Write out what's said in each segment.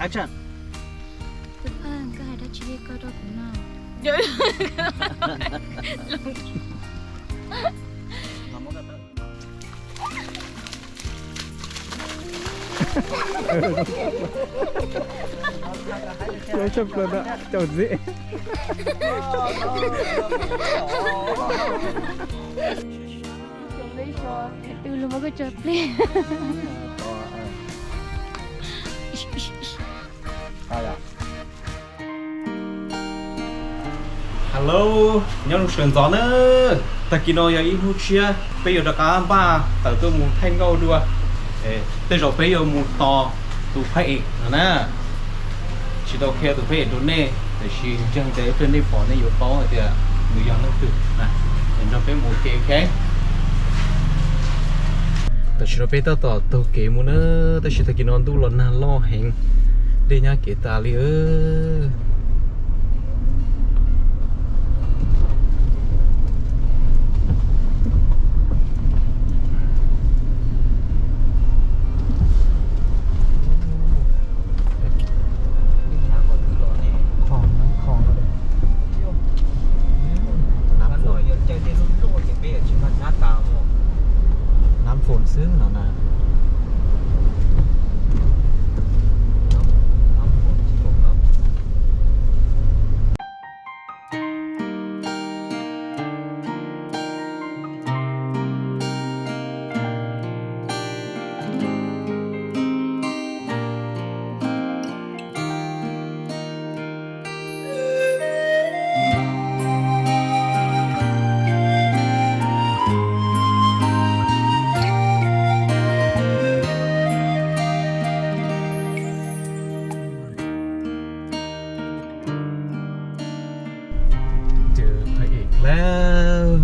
Action. Tus phaj, koj hais dab tsi li koj rau kuv no? Lawv tshaj plaws ntawm cov ntxiv. Tus lus muab koj tso plig. Hello, nyob zoo sawv ntxov na. Tag kis no yog ib hnub tshiab, peb yuav rov qab npaj tawm tuaj mus thaij nkauj dua. Tej zaum peb yuav mus tos tus phaj em no na. Tsis tau qhia tus phaj em rau nej, tiam sis ntseeg tias ib pliag nej pom nej yuav paub hais tias nws yog leej twg. Es nrog peb mus ua ke, ok. Tam sim no peb tab tom taug kev mus na, tab sis tag kis no ntuj los nag loj heev, dej nyab kev tas li. Nab fum xwb no na. Tus phaj em lawm.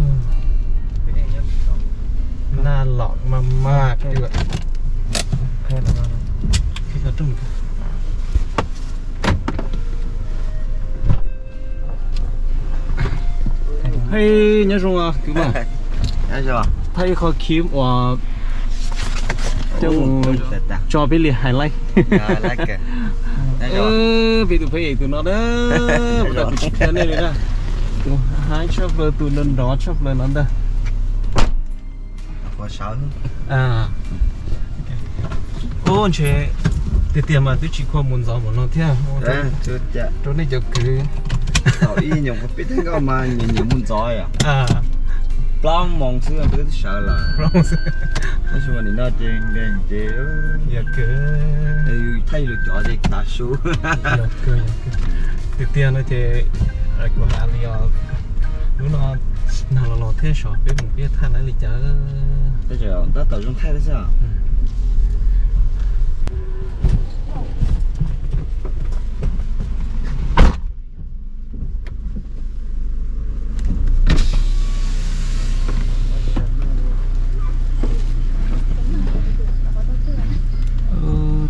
Nag los maj maj. Hej, nyob zoo kwv mas. Thaij ib qho clip uas coj mus tso peb li highlight. Peb tus phaj em tus no na, ua rau kuv tsis qhia nej li na. Tus haib tshaj plaws, tus nrov nrov tshaj plaws no ntag. Ub, ntshe tiag tiag mas twb tsis khuam mus ntxov mus no thiab. Rau nej cov kwv. Thaum ib nyuam qhuav pib thaij nkauj mas nyiam nyiam mus ntxov yom. Plaub moos xwb twb sawv lawm. Tab sis mas nim no ces nkees ces yog kawg, thaij lus cov ces tav su. Yog kawg, yog kawg. Tiag tiag no ces kuv hais li os, lub no nag los los thiab, saib peb mus peb thaij lawv li cas. Tab tom zoo thaij xwb.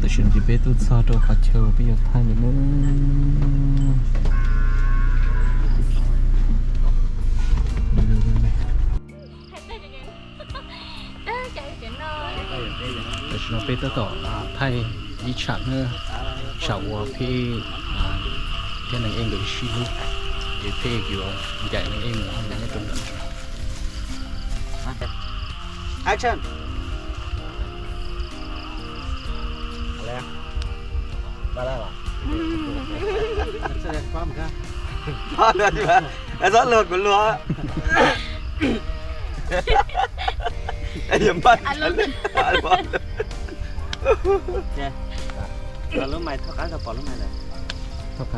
Tam sim no ces peb tuaj txog rau qhov chaw peb yuav thaij ntawm no. Tam sim no peb tab tom thaij ib tsam na, tsam uas Pheb thiab Neeg Ej nkawd sib hlub, ces Pheb yuav ncaim Neeg Ej mus nyob rau ntawm no. Action. Txhob luag kuv luag. Lub mais thoj qab tau pom lub mais lawm.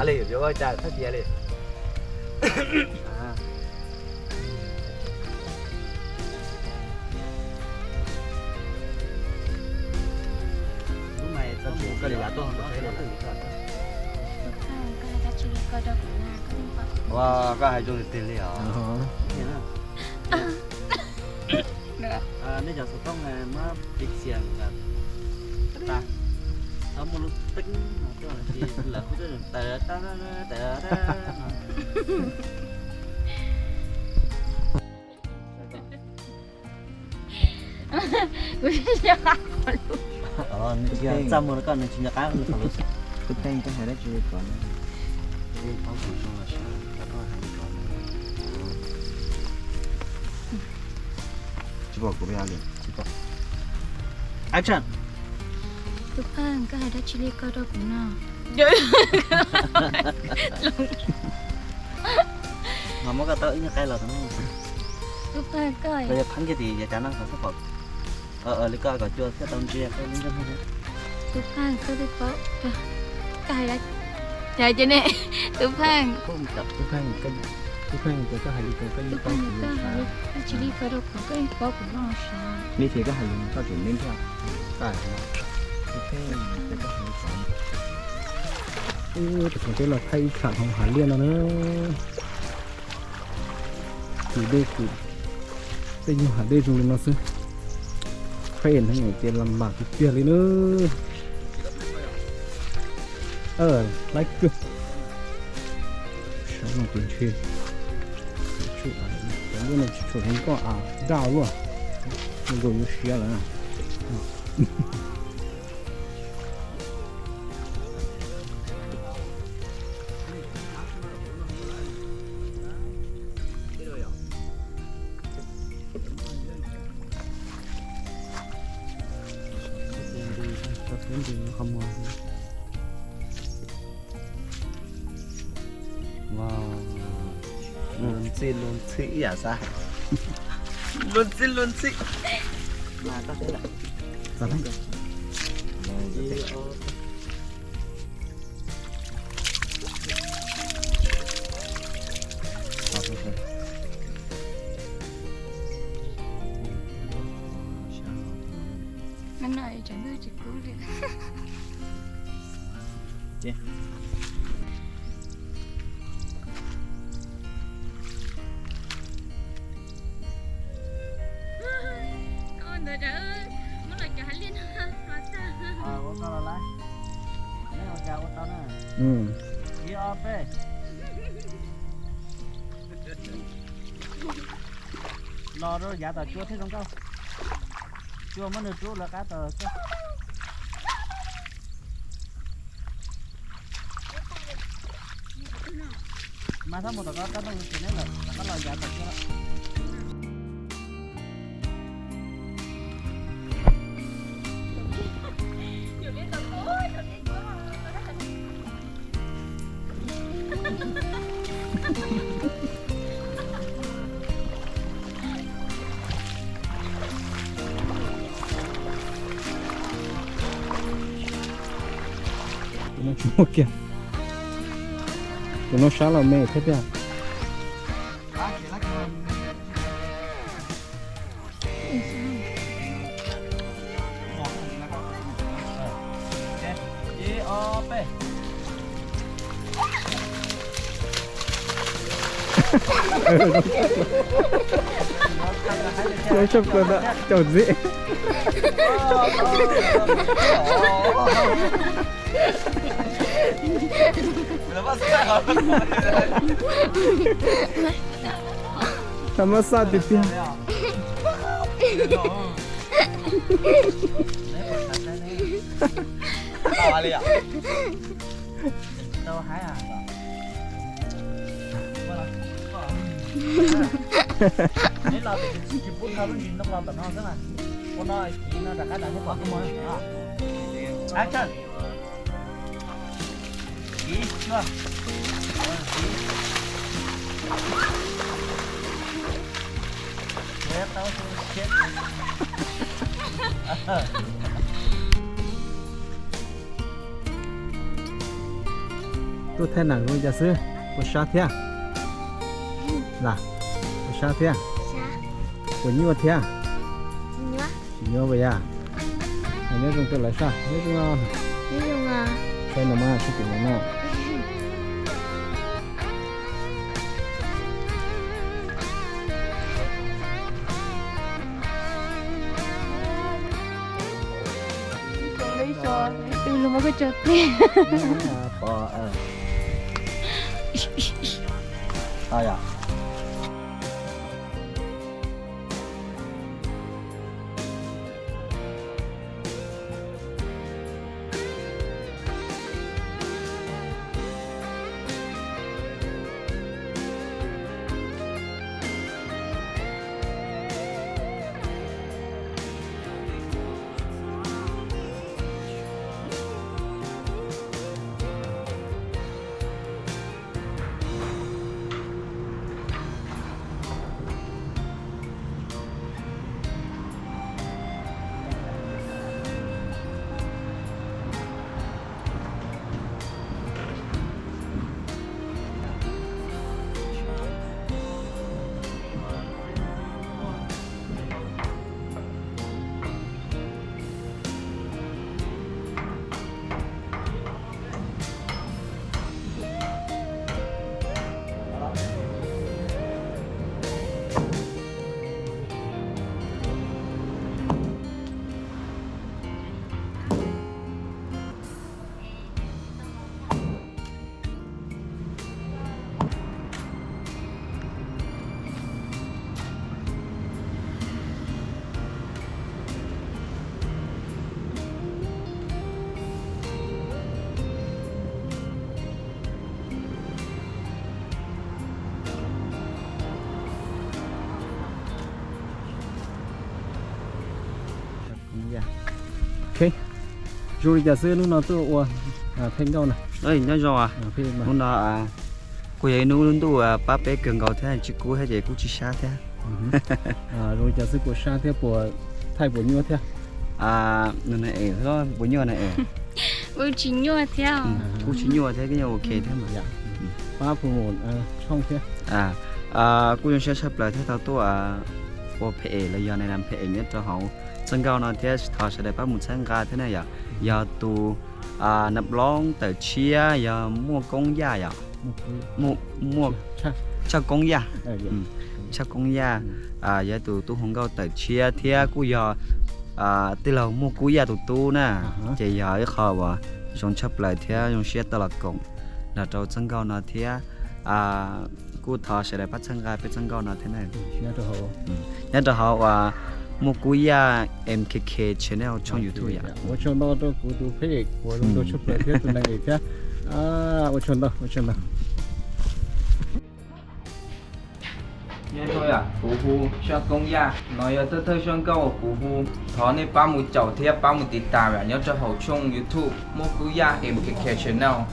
Li yuav ua cas thaj tias li. Lub mais txhob mus koj li yav tuaj. Ua, koj hais zoo tiag tiag li os. Nej cov xov tooj muab piv xias tas, txhob muaj lub teeb no tuaj, lawv kuj tawm tawm tawm no. Kuv tsis nco qab qhov lus. Txaj muag rau koj, nws tsis nco qab qhov lus. Tub Pheej, koj hais dab tsi li ko na? Tsis pom kuv li. Action. Tub Pheej, koj hais dab tsi li ko rau kuv no? Muab koj tau ib nyuag qaib los tau. Tub Pheej, koj yog pheeb kiag tim yav tsav no kom xab pom. Li koj kom cua thiaj tau ntsia koj lub ntsej muag. Tub Pheej, koj twb paub, koj hais dab tsi ne? Tub Pheej. Tub Pheej, Tub Pheej, koj hais li ko koj yeej paub kuv zoo sav. Dab tsi li ko rau kuv koj yeej paub kuv zoo sav. Li ces koj hais lus koj tseem neb nraj. Tub Pheej, koj hais li ko. Ub, tus thaum peb los thaij ib tsam hauv hav liaj no na. Kwm dej kwm, tej nyuag hav dej zoo li no xwb. Pheej, ces las mas tiag tiag li na. Laib kawg. Saib no ces ntshe, cov ntuj no tsis tshua zoo nkauj av daj luaj, nkaus yuav siav lawm. Luag ntxhi luag ntxhi ib yam xav. Luag ntxhi luag ntxhi. Ua tau los lawm. Neb ua cas ua tau na? Ib ob peb. Los rau yav tom cua thiaj zoo nkauj. Cua muab nws rub lawv qab tom cua. Mas txhob mus tom ko, koj tuaj mus tsev neb lawm, rov qab los yav tom cua lawm. Tus no tsis muaj kiag. Tus no sab los me thiab tiag. Cov tshaj plaws ntawm cov ntxiv. Tau mab xaj tiag tiag. Action. Kiv, cua. Kiv. Tau siab. Tuaj thaij nam zoo li cas xwb, puas sab thiab? Las, puas sab thiab? Puas nyuaj thiab? Tsis nyuaj puas yog? Nyob zoo rau lawv sab, nyob zoo. Saib no mas sab tim no no. Pom, tau yom. Ok, zoo li cas xwb hnub no tuaj ua phej nkauj na? Nyob zoo, hnub no kuj yog ib hnub lub ntuj pab peb kawg nkaus thiab, tsis kub thiab ces kuj tsis sab thiab. Zoo li cas xwb, puas sab thiab, puas thaij puas nyuaj thiab? Puas nyuaj na? Kuj tsis nyuaj thiab. Kuj tsis nyuaj thiab, kuj nyuaj ok thiab mas. Pab phu mus tshooj thiab. Kuj zoo siab tshaj plaws thiab tau tuaj ua phem es los yog nais las phem es nyob rau hauv txoj nkauj no thiab thov sawv daws pab mus txhawb nqa thiab na yom. Yog tus nab loob tawm tshiab yog Muaj Koob Yaj yom. Muaj Tshaj Koob Yaj. Tshaj Koob Yaj yog tus tub hu nkauj tawm tshiab thiab kuj yog tij laug Muaj Kub Yaj tus tub na. Ces yog ib qho uas zoo tshaj plaws thiab zoo siab tau los koom los rau txoj nkauj no thiab kuj thov sawv daws pab txhawb nqa peb txoj nkauj no thiab na. Nyob rau hauv uas Muaj Kub Yaj M K K channel tshooj YouTube yom. Ua tsaug ntau rau kuv tus phej uas zoo nkauj tshaj plaws thiab tus neeg thiab. Ua tsaug ntau, ua tsaug ntau. Nyob zoo, kuv hu Tshaj Koob Yaj, no yog thawj thawj zaj nkauj kuv hu. Thov nej pab mus caum thiab pab mus tiv tas nyob rau hauv tshooj YouTube Muaj Kub Yaj M K K channel.